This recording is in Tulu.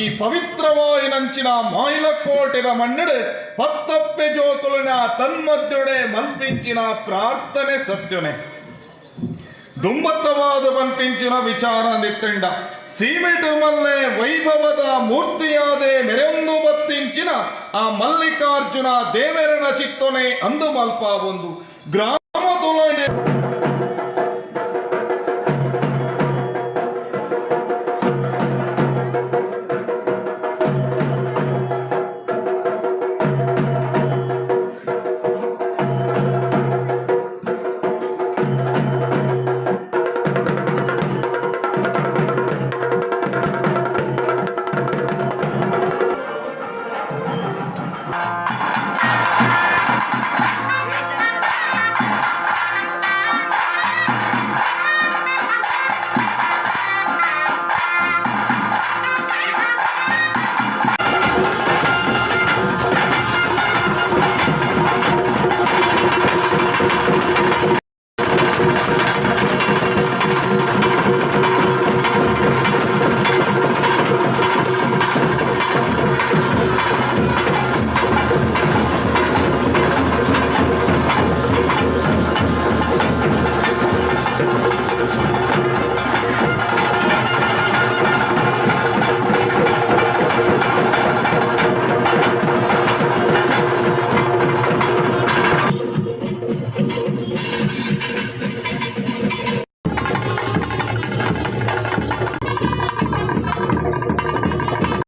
ಈ ಪವಿತ್ರವಾಯಿನಂಚಿನ ಮಾಯಿಲಕೋಟೆದ ಮಣ್ಣುಡು ಪತ್ತಪ್ಪೆ ಜೋಕುಲಿನ ತನ್ಮಧ್ಯೊಡೆ ಮಲ್ಪಿಂಚಿನ ಪ್ರಾರ್ಥನೆ ಸತ್ಯನೆ. ದುಂಬತ್ತವಾದ ಪನ್ಪಿಂಚಿನ ವಿಚಾರ ನಿತ್ತಂಡ ಸೀಮೆಟು ಮಲ್ಲೆ ವೈಭವದ ಮೂರ್ತಿಯಾದೆ ಮೆರೆಂದು ಬತ್ತಿಂಚಿನ ಆ ಮಲ್ಲಿಕಾರ್ಜುನ ದೇವರನ ಚಿತ್ತೊನೆ ಅಂದು ಮಲ್ಪಾವೊಂದು ಗ್ರಾಮ ತುಲನೆ.